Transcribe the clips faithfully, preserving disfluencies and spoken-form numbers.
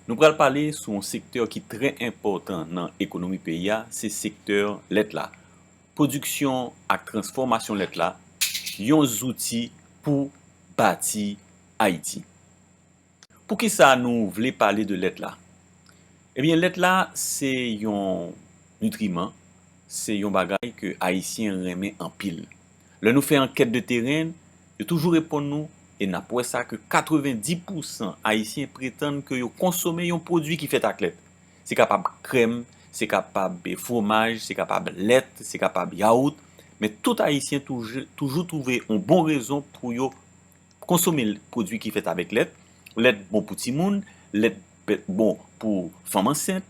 Nou pral pale sou yon sektè ki trè enpòtan nan ekonomi peyi a, se sektè lèt la. Pwodiksyon ak transfòmasyon lèt la, yon zouti pou bati Ayiti. Poukisa nou vle pale de lèt la? Ebyen, lèt la se yon nitriman, se yon bagay ke Ayisyen renmen anpil. Lè nou fè ankèt de teren, yo toujou reponn nou, e n ap wè sa, ke katrevenndis pousan Ayisyen pretann ke yo konsome yon pwodui ki fèt ak lèt. Se kapab krèm, se kapab, eh, fwomaj, se kapab lèt, se kapab yawout, men tout Ayisyen toujou, toujou twouve yon bon rezon pou yo konsome pwodui ki fèt avèk lèt. Lèt bon pou timoun, lèt bon pou fanm ansent,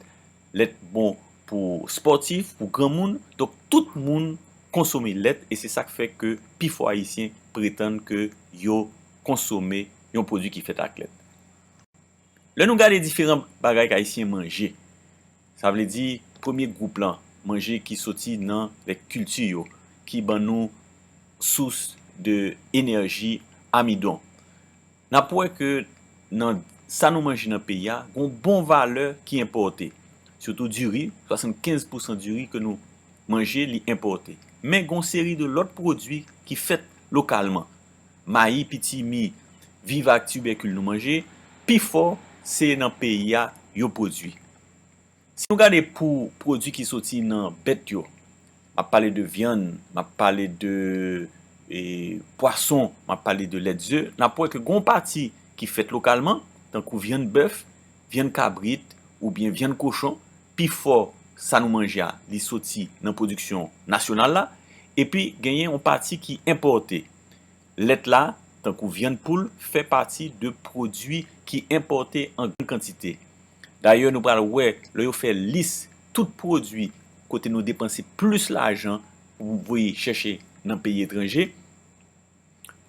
lèt bon pou spòtif, pou granmoun. Donk, tout moun konsome lèt, e se sa k fè ke pifò Ayisyen pretann ke yo konsome yon pwodui ki fèt ak lèt. Lè nou gade diferan bagay ke Ayisyen manje, sa vle di premye gwoup lan, manje ki soti nan lè kilti yo, ki ban nou sous de enèji, amidon. N ap wè ke nan sa nou manje nan peyi a, gon bon valè ki enpòte. Sitou diri, swasannkenz pousan diri ke nou manje, li enpòte. Men gon seri de lòt pwodui ki fèt lokalman. Mayi, pitimi, viv ak tibèkil nou manje, pifò se nan peyi a yo pwodui. Si nou gade pou pwodui ki soti nan bèt yo, m ap pale de vyann, m ap pale de, e, pwason, m ap pale de lèt ze, n ap wè ke gon pati ki fèt lokalman, tankou vyann bèf, vyann kabrit, oubyen vyann kochon, pifò sa nou manje a, li soti nan pwodiksyon nasyonal la, epi genyen yon pati ki enpòte. Lèt la, tankou vyann poul, fè pati de pwodui ki enpòte an grann kantite. Dayè, nou pral wè, lè yo fè lis tout pwodui kote nou depanse plis lajan pou voye chèche nan peyi etranje.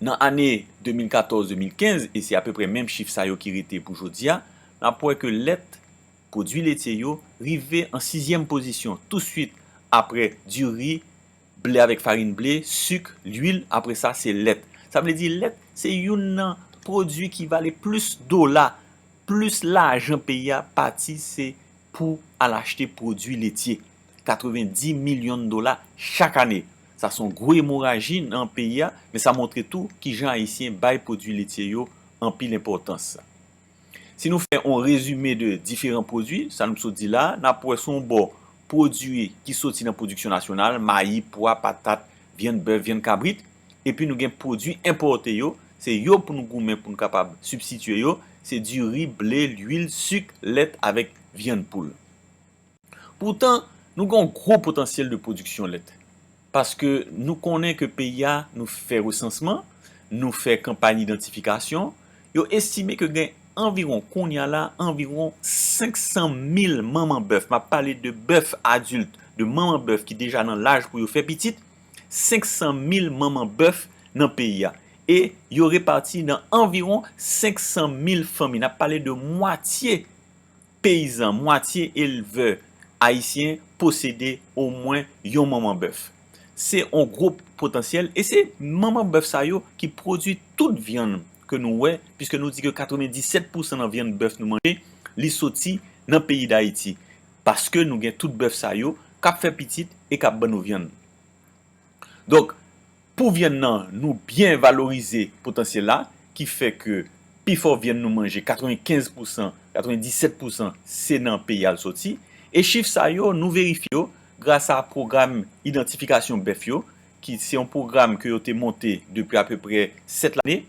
Nan ane de mil katòz de mil kenz, e se apeprè menm chif sa yo ki rete pou jodi a, n ap wè ke lèt, pwodui letye yo, rive an sizyèm pozisyon, touswit aprè diri, ble avèk farin ble, sik, lwil, apre sa, se lèt. Sa vle di lèt, se youn nan pwodui ki vale plis dola, plis lajan peyi a pati, se pou al achte pwodui letye. Katrevenndis milyon dola chak ane. Sa se yon gwo emoraji nan peyi a, men sa montre tou kijan Ayisyen bay pwodui letye yo anpil enpòtans. Si nou fè yon rezime de diferan pwodui, sa nou sot di la, n ap wè sou yon bò pwodui ki soti nan pwodiksyon nasyonal, mayi, pwa, patat, vyann bèf, vyann kabrit, epi nou gen pwodui enpòte yo, se yo pou nou goumen pou nou kapab sibstitye yo, se diri, ble, lwil, sik, lèt avèk vyann poul. Poutan, nou gen yon gwo potansyèl de pwodiksyon lèt. Paske nou konnen ke peyi a, nou fè resansman, nou fè kanpay idantifikasyon, yo estime ke gen anviwon, kounye a la, anviwon senk san mil manman bèf. M ap pale de bèf adilt, de manman bèf ki deja nan laj pou yo fè pitit, senk san mil manman bèf nan peyi a. E yo repati nan anviwon senk san mil fanmi. N ap pale de mwatye peyizan, mwatye elvè ayisyen posede omwen yon manman bèf. Se yon gwo potansyèl e se manman bèf sa yo ki pwodui tout vyann ke nou wè, piske nou di ke katrevenndisèt pousan nan vyann bèf nou manje, li soti nan peyi Dayiti. Paske nou gen tout bèf sa yo k ap fè pitit e k ap ban nou vyann. Donk, pou vyann nan, nou byen valorize potansyèl la, ki fè ke pifò vyann nou manje, katrevenkenz pousan, katrevenndisèt pousan, se nan peyi a l soti. E chif sa yo, nou verifye yo gras a pwogram idantifikasyon bèf yo, ki se yon pwogram ke yo te monte depi apeprè sèt lane.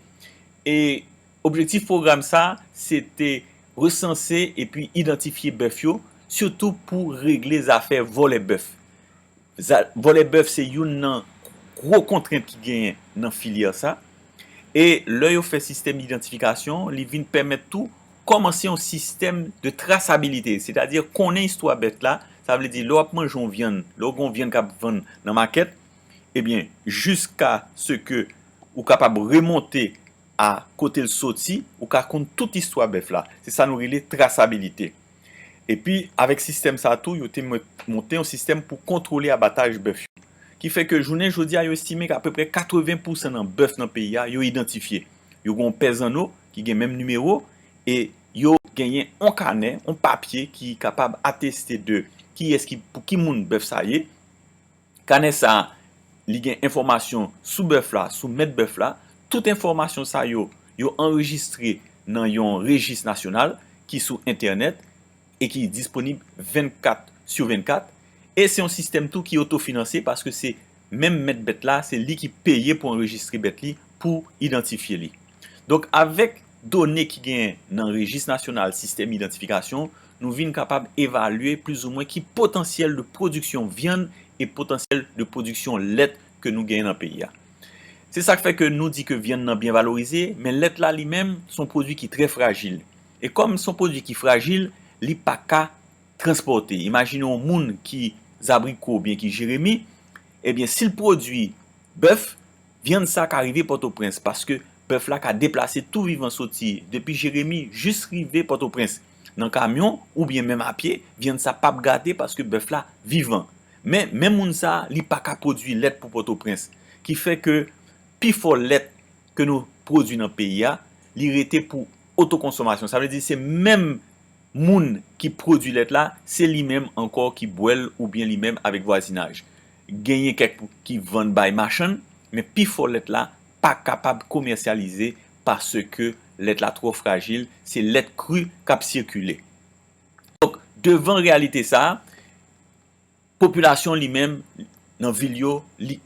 E objektif pwogram sa, se te resanse epi idantifye bèf yo, sitou pou regle zafè vòlè bèf. Za-, vòlè bèf se youn nan gwo kontrent ki genyen nan filyè sa. E lè yo fè sistèm idantifikasyon, li vin pèmèt tou kòmanse yon sistèm de trasabilite, sètadi konnen istwa bèf la, sa vle di lè w ap manje yon vyann, lè w gen yon vyann k ap vann nan makèt, ebyen, jiskaske ou kapab remonte a kote l soti, ou ka konn tout istwa bèf la. Se sa nou rele trasabilite. Epi, avèk sistèm sa a tou, yo te mwen-, monte yon sistèm pou kontwole abataj bèf yo. Ki fè ke jounen jodi a, yo estime ke apeprè katreven pousan nan bèf nan peyi a, yo idantifye. Yo gen yon pè zanno ki gen menm nimewo, e yo genyen yon kanè, yon papye ki kapab ateste de kiyès ki, pou ki moun bèf sa ye. Kanè sa a, li gen enfòmasyon sou bèf la, sou mèt bèf la. Tout enfòmasyon sa yo, yo anrejistre nan yon rejis nasyonal ki sou entènèt e ki disponib vennkat sou vennkat. E se yon sistèm tou ki otofinanse paske se menm mèt bèt la, se li ki peye pou anrejistre bèt li, pou idantifye li. Donk, avèk done ki genyen nan Rejis Nasyonal Sistèm Idantifikasyon, nou vin kapab evalye plizoumwen ki potansyèl de pwodiksyon vyann e potansyèl de pwodiksyon lèt ke nou genyen nan peyi a. Se sa k fè ke nou di ke vyann nan byen valorize, men lèt la li menm, se yon pwodui ki trè frajil. E kòm se yon pwodui ki frajil, li pa ka transpòte. Imajine yon moun ki Zabriko oubyen ki Jeremi, ebyen, si l pwodui bèf, vyann sa ka rive Pòtoprens, paske bèf la ka deplase tou vivan soti depi Jeremi jis rive Pòtoprens. Nan kamyon oubyen menm a pye, vyann sa p ap gate paske bèf la vivan. Men, menm moun sa, li pa ka pwodui lèt pou Pòtoprens. Ki fè ke pifò lèt ke nou pwodui nan peyi a, li rete pou otokonsomasyon. Sa vle di se menm moun ki pwodui lèt la, se li menm ankò ki bwè l oubyen li menm avèk vwazinaj. Genyen kèk ki vann bay machann, men pifò lèt la pa kapab komèsyalize paske lèt la twò frajil, se lèt kri k ap sikile. Donk, devan reyalite sa a, popilasyon li menm, nan vil yo, li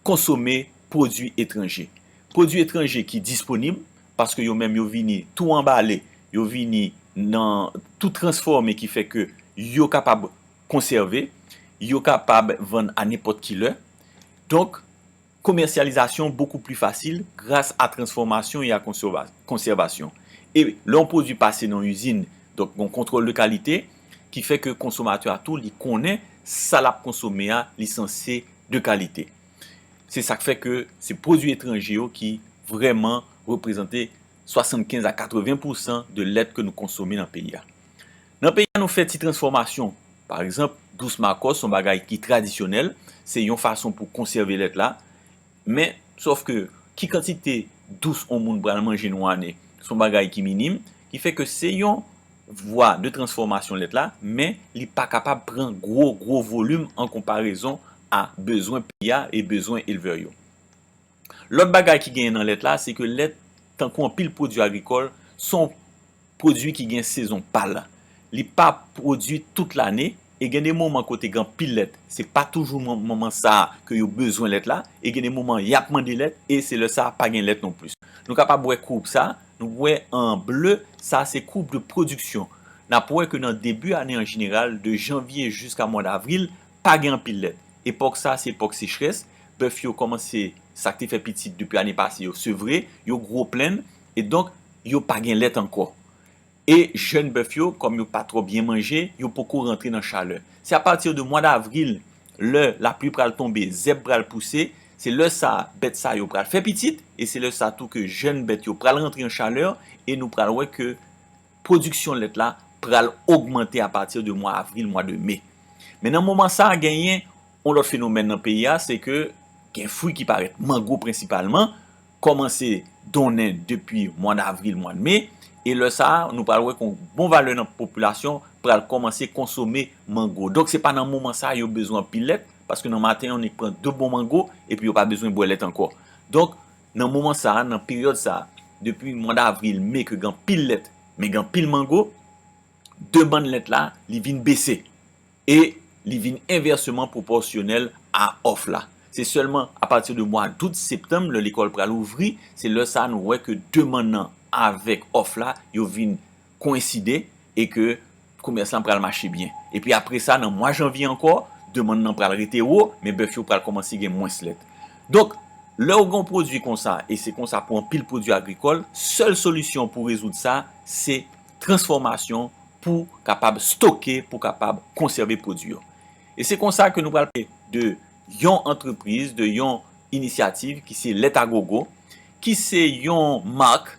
konsome pwodui etranje. Pwodui etranje ki disponib, paske yo menm yo vini tou anbale, yo vini nan tou transfòme ki fè ke yo kapab konsève, yo kapab vann a nenpòt ki lè. Donk, komèsyalizasyon bokou pli fasil gras a transfòmasyon e a konsèva-, konsèvasyon. E lè yon pwodui pase nan yon izin, donk, gen yon kontwòl de kalite, ki fè ke konsomatè a tou, li konnen sa l ap konsome a, li sanse de kalite. Se sa k fè ke se pwodui etranje yo ki vrèman reprezante swasannkenz a katreven pousan de lèt ke nou konsome nan peyi a. Nan peyi a, nou fè ti transfòmasyon. Pa egzanp, dous makòs, se yon bagay ki tradisyonèl, se yon fason pou konsève lèt la. Men, sòf ke ki kantite dous yon moun pral manje nan yon ane, se yon bagay ki minim, ki fè ke se yon vwa de transfòmasyon lèt la, men li pa kapab pran gwo, gwo volim an konparezon a bezwen peyi a e bezwen elvè yo. Lòt bagay ki genyen nan lèt la, se ke lèt, tankou anpil pwodui agrikòl, se yon pwodui ki gen sezon pa l. Li pa pwodui tout lane, e gen de moman kote gen anpil lèt, se pa toujou mo-, moman sa a ke yo bezwen lèt la, e gen de moman y ap mande lèt, e se lè sa a pa gen lèt non plis. Nou kapab wè koub sa, nou wè an ble, sa se koub de pwodiksyon. N ap wè ke nan debi ane an jeneral, de janvye jiska mwa davril, pa gen anpil lèt. Epòk sa, se epòk sechrès, bèf yo kòmanse, sa k te fè pitit depi ane pase yo, sevre, yo gwo plenn, e donk, yo pa gen lèt ankò. E jèn bèf yo, kòm yo pa twò byen manje, yo poko rantre nan chalè. Se apati de mwa davril, lè lapli pral tonbe, zèb pral pouse, se lè sa, bèt sa yo pral fè pitit, e se lè sa tou ke jèn bèt yo pral rantre an chalè, e nou pral wè ke pwodiksyon lèt la pral ogmante apati de mwa avril, mwa de me. Men nan moman sa a, genyen yon lòt fenomèn nan peyi a, se ke gen fwi ki parèt, mango prensipalman, kòmanse donnen depi mwa davril, mwa de me, e lè sa a, nou pral wè ke yon bon valè nan popilasyon pral kòmanse konsome mango. Donk, se pa nan moman sa a yo bezwen anpil lèt, paske nan maten an, yo nik pran de bon mango, epi yo pa bezwen bwè lèt ankò. Donk, nan moman sa a, nan peryòd sa a, depi mwa davril, me ke gen anpil lèt, men gen anpil mango, demann lèt la, li vin bese. E li vin envèseman pwopòsyonèl a òf la. Se sèlman apati de mwa dout, septanm, lè lekòl pral ouvri, se lè sa a nou wè ke demann nan avèk òf la, yo vin koyenside e ke komès lan pral mache byen. Epi apre sa, nan mwa janvye ankò, demann nan pral rete wo, men bèf yo pral kòmanse gen mwens lèt. Donk, lè w gen yon pwodui konsa, e se konsa pou anpil pwodui agrikòl, sèl solisyon pou rezoud sa, se transfòmasyon pou kapab stoke, pou kapab konsève pwodui yo. E se konsa ke nou pral pale de yon antrepriz, de yon inisyativ ki se Lèt a Gogo, ki se yon mak,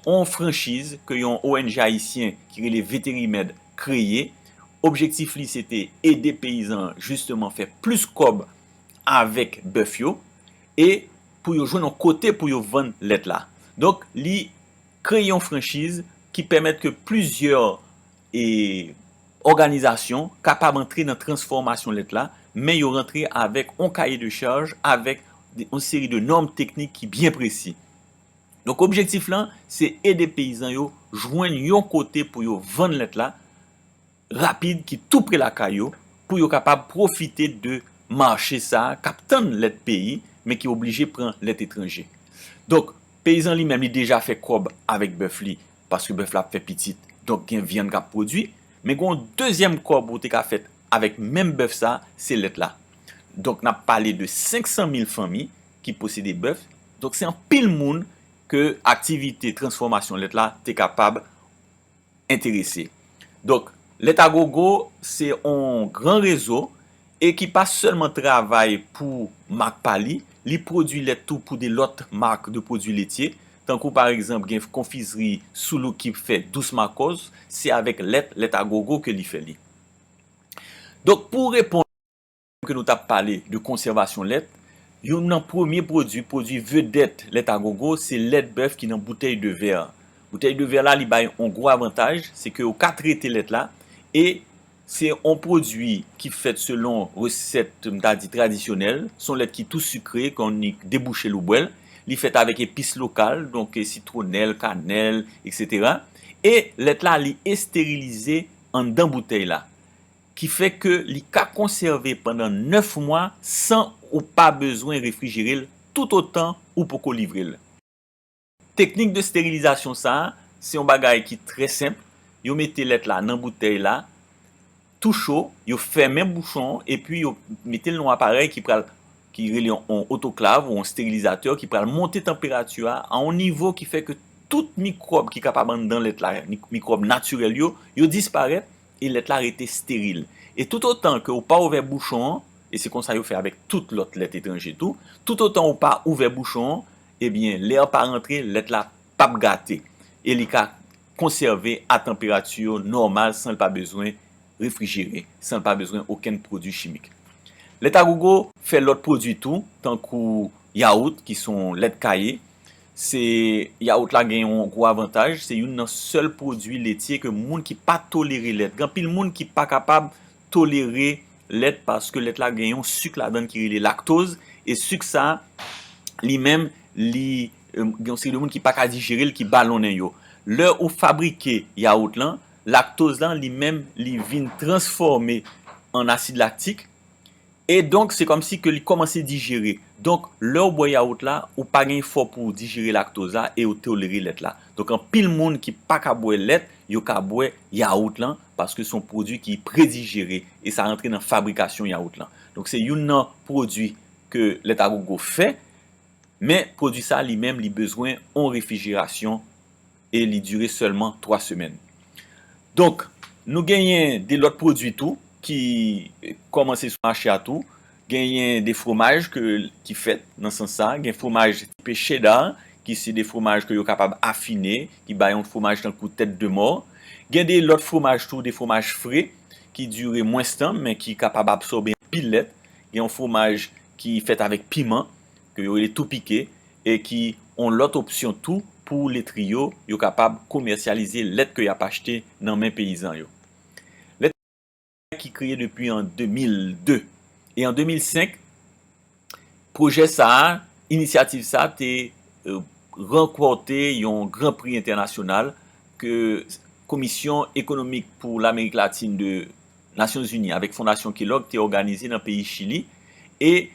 yon franchiz ke yon O N G ayisyen ki rele Veterimed kreye. Objektif li se te ede peyizan an jisteman fè plis kòb avèk bèf yo e pou yo jwenn yon kote pou yo vann lèt la. Donk, li kreye yon franchiz ki pèmèt ke plizyè e òganizasyon kapab antre nan transfòmasyon lèt la, men yo rantre avèk yon kaye de chaj, avèk de- yon seri de nòm teknik ki byen presi. Donk, objektif lan, se ede peyizan yo jwenn yon kote pou yo vann lèt la rapid, ki tou pre lakay yo, pou yo kapab pwofite de mache sa a k ap tann lèt peyi, men ki oblije pran lèt etranje. Donk, peyizan li menm, li deja fè kòb avèk bèf li, paske bèf la ap fè pitit, donk gen vyann k ap pwodui. Men gen yon dezyèm kòb ou te ka fè avèk menm bèf sa, se lèt la. Donk, n ap pale de senk san mil fanmi ki posede bèf. Donk, se anpil moun ke aktivite transfòmasyon lèt la te kapab enterese. Donk, Lèt Agogo se yon gran rezo e ki pa sèlman travay pou mak pa li, li pwodui lèt tou pou de lòt mak de pwodui letye, tankou pa egzanp gen konfizri Soulouk ki fè dous makòz, se avèk lèt Lèt Agogo ke li fè li. Donk, pou reponn ke nou t ap pale de konsèvasyon lèt, youn nan premye pwodui, pwodui vedèt Lèt Agogo, se lèt bèf ki nan boutèy de vè. Boutèy de vè la, li bay yon gwo avantaj, se ke ou ka trete lèt la, e se yon pwodui ki fèt selon resèt, m ta di, tradisyonèl. Se yon lèt ki tou sikre, kan ni debouche l ou bwè l. Li fèt avèk epis lokal, donk, e, sitwonèl, kanèl, etsetera. E lèt la, li esterilize anndan boutèy la, ki fè ke li ka konsève pandan nèf mwa san ou pa bezwen refrijere l, toutotan ou poko livre l. Teknik de sterilizasyon sa a, se yon bagay ki trè senp. Yo mete lèt la nan boutèy la, tou cho, yo fèmen bouchon an, epi yo mete l nan yon aparèy ki pral, ki rele yon, yon otoklav ou yon sterilizatè, ki pral monte tanperati a a yon nivo ki fè ke tout mikwòb ki kapab anndan lèt la, mi- mikwòb natirèl yo, yo disparèt, e lèt la rete steril. E toutotan ke ou pa ouvè bouchon an, e se konsa yo fè avèk tout lòt lèt etranje tou, toutotan ou pa ouvè bouchon an, ebyen, lè a pa rantre, lèt la p ap gate. E li ka konsève a tanperati nòmal san l pa bezwen refrijere, san l pa bezwen okenn pwodui chimik. Lèt Agogo fè lòt pwodui tou, tankou yawout, ki se yon lèt kaye. Se, yawout la gen yon gwo avantaj, se youn nan sèl pwodui letye ke moun ki pa tolere lèt. Gen anpil moun ki pa kapab tolere lèt paske lèt la gen yon sik ladan l ki rele laktoz, e sik sa, li menm, li, e, gen yon seri de moun ki pa ka dijere l, ki balonnen yo. Lè ou fabrike yawout lan, laktoz lan, li menm, li vin transfòme an asid laktik, e donk, se kòmsi ke li kòmanse dijere. Donk, lè w bwè yawout la, ou pa gen efò pou w dijere laktoz la e w tolere lèt la. Donk, anpil moun ki pa ka bwè lèt, yo ka bwè yawout lan, paske se yon pwodui ki predijere, e sa rantre nan fabrikasyon yawout lan. Donk, se youn nan pwodui ke Lèt Agogo fè, men pwodui sa li menm, li bezwen yon refrijerasyon e li dire sèlman twa semèn. Donk, nou genyen de lòt pwodui tou ki kòmanse sou mache a tou. Genyen de fwomaj ke, ki fèt nan sans sa. Gen fwomaj tipe cheddar, ki se de fwomaj ke yo kapab afine, ki bay yon fwomaj tankou tèt de mò. Gen de lòt fwomaj tou, de fwomaj fre, ki dire mwens tan, men ki kapab absòbe anpil lèt. Gen yon fwomaj ki fèt avèk piman, ke yo rele tou pike, e ki yon lòt opsyon tou pou letri yo, yo kapab komèsyalize lèt ke y ap achte nan men peyizan yo. Lèt ki kreye depi an de mil de. E an de mil senk, pwojè sa a, inisyativ sa a te, e, ranpòte yon gran pri entènasyonal ke Komisyon Ekonomik pou Lamerik Latin de Nasyonzini avèk Fondasyon Kellogg te òganize nan peyi Chili. E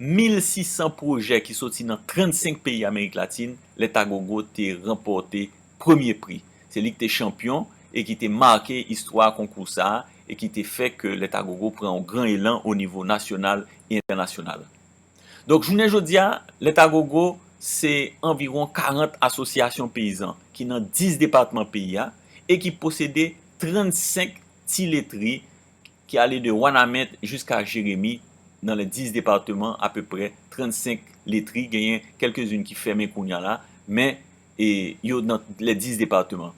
mil sis san pwojè ki soti nan trannsenk peyi Amerik Latin, Lèt Agogo te ranpòte premye pri. Se li ki te chanpyon e ki te make istwa konkou sa a e ki te fè ke Lèt Agogo pran yon gran elan o nivo nasyonal e entènasyonal. Donk, jounen jodi a, Lèt Agogo se anviwon karant asosyasyon peyizan ki nan dis depatman peyi a e ki posede trannsenk ti letri ki ale de Wanament jiska Jeremi, nan lè dis depatman, apeprè trannsenk letri, genyen kèlkezin ki fèmen kounye a la, men, e, yo nan lè dis depatman.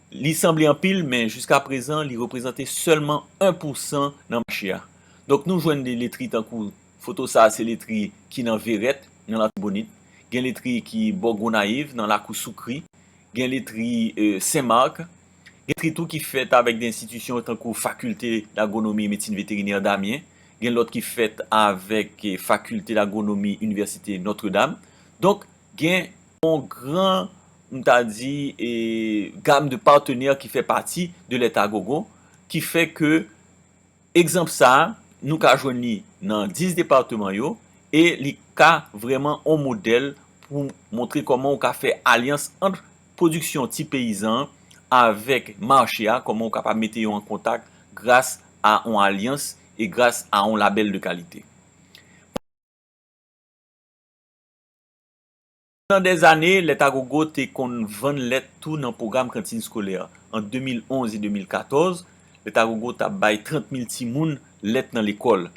Li sanble anpil, men jiska prezan, li reprezante sèlman en pou san nan mache a. Donk, nou jwenn de letri tankou, foto sa a, se letri ki nan Verèt, nan Latibonit. Gen letri ki bò Gonayiv, nan Lakou Soukri. gen letri, e, Senmak, gen letri tou ki fèt avèk de enstitisyon tankou Faculté d'Agronomie et Médecine Vétérinaire d'Amiens, gen lòt ki fèt avèk, e, Faculté d'Agronomie Université Notre-Dame. Donk, gen yon gran, m ta di, e, gam de patenè ki fè pati de Lètagogo, ki fè ke egzanp sa a, nou ka jwenn li nan dis depatman yo, e li ka vrèman on modèl pou montre kòman ou ka fè alyans ant pwodiksyon ti peyizan an avèk mache a, kòman ou kapab mete yo an kontak gras a on alyans e gras a on labèl de kalite. Pandan dèzane, Lètagogo te konn vann lèt tou nan pwogram kantin eskolè. An de mil onz e de mil katòz, Lètagogo t ap bay trant mil timoun lèt nan lekòl.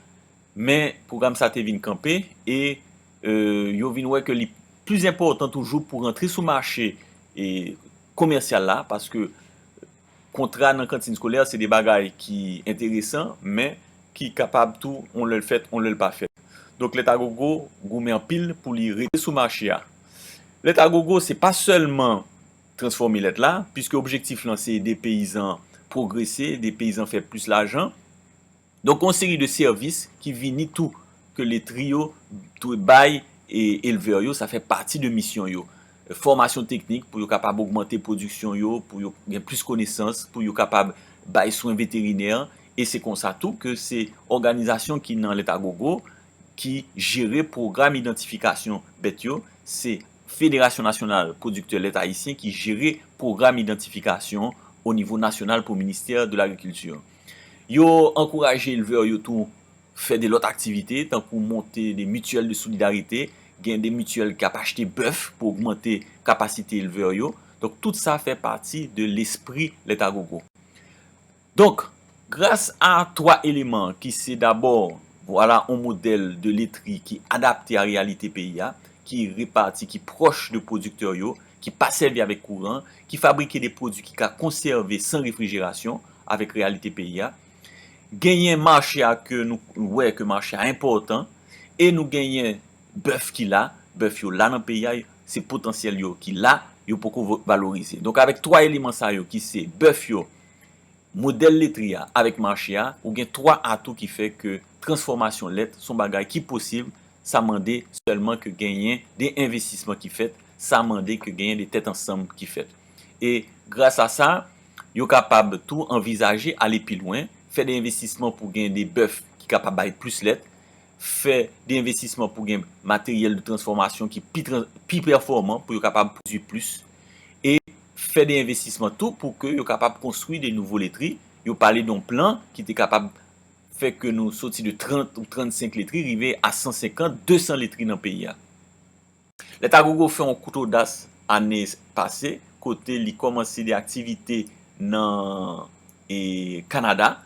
Men, pwogram sa te vin kanpe e, e, yo vin wè ke li plis enpòtan toujou pou rantre sou mache, e, komèsyal la, paske kontra nan kantin eskolè, se de bagay ki enteresan, men ki kapab tou, on lè l fèt, on lè l pa fèt. Donk, Lètagogo goumen anpil pou li rete sou mache a. Lètagogo, se pa sèlman transfòme lèt la, piske objektif lan se ede peyizan pwogrese, ede peyizan fè plis lajan. Donk, yon seri de sèvis ki vini tou, ke letri yo dwe bay e elvè yo, sa fè pati de misyon yo. Fòmasyon teknik pou yo kapab ogmante pwodiksyon yo, pou yo gen plis konesans, pou yo kapab bay swen veterinè, e se konsa tou ke se òganizasyon ki nan Lètagogo ki jere pwogram idantifikasyon bèt yo, se Federasyon Nasyonal Pwodiktè Lèt Ayisyen ki jere pwogram idantifikasyon o nivo nasyonal pou Ministè de Lagrikilti. Yo ankouraje elvè yo tou fè de lòt aktivite, tankou monte de mityèl de solidarite, gen de mityèl k ap achte bèf pou ogmante kapasite elvè yo. Donk, tout sa fè pati de lespri Lètagogo. Donk, gras a twa eleman ki se dabò, vwala on modèl de letri ki adapte a reyalite peyi a, ki repati, ki pwòch de pwodiktè yo, ki pa sèvi avèk kouran, ki fabrike de pwodui ki ka konsève san refrijerasyon avèk reyalite peyi a. Genyen mache a ke nou wè ke mache a enpòtan, e nou genyen bèf ki la, bèf yo la nan peyi a, se potansyèl yo ki la, yo poko vo-, valorize. Donk, avèk twa eleman sa yo ki se bèf yo, modèl letri a avèk mache a, ou gen twa atou ki fè ke transfòmasyon lèt se yon bagay ki posib, sa mande sèlman ke genyen de envestisman ki fèt, sa mande ke genyen de tèt ansanm ki fèt. E gras a sa, yo kapab tou anvizaje ale pi lwen, fè de envestisman pou gen de bèf ki kapab bay plis lèt, fè de envestisman pou gen materyèl de transfòmasyon ki pi tran-, pi pèfòman, pou yo kapab pwodui plis, e fè de envestisman tou pou ke yo kapab konstwi de nouvo letri. Yo pale de yon plan ki te kapab fè ke nou soti de trant ou trannsenk letri, rive a san senkant, de san letri nan peyi a. Lètagogo fè yon kout odas ane pase, kote li kòmanse de aktivite nan, e, Kanada.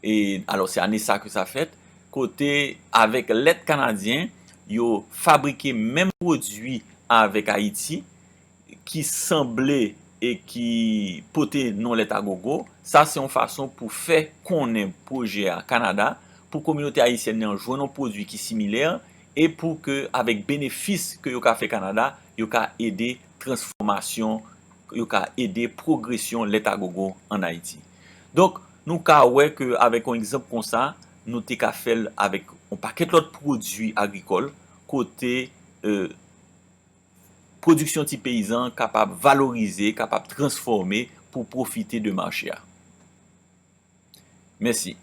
E, alò, se ane sa ke sa fèt. Kote, avèk lèt kanadyen, yo fabrike menm pwodui avèk Ayiti, ki sanble e ki pote non Lètagogo. Sa se yon fason pou fè konnen pwojè a Kanada, pou kominote ayisyèn nan jwenn yon pwodui ki similè, e pou ke, avèk benefis ke yo ka fè Kanada, yo ka ede transfòmasyon, yo ka ede pwogresyon Lètagogo ann Ayiti. Donk, nou ka wè ke avèk yon egzanp konsa, nou te ka fè l avèk yon pakèt lòt pwodui agrikòl, kote, e, pwodiksyon ti peyizan kapab valorize, kapab transfòme pou pwofite de mache a. Mèsi.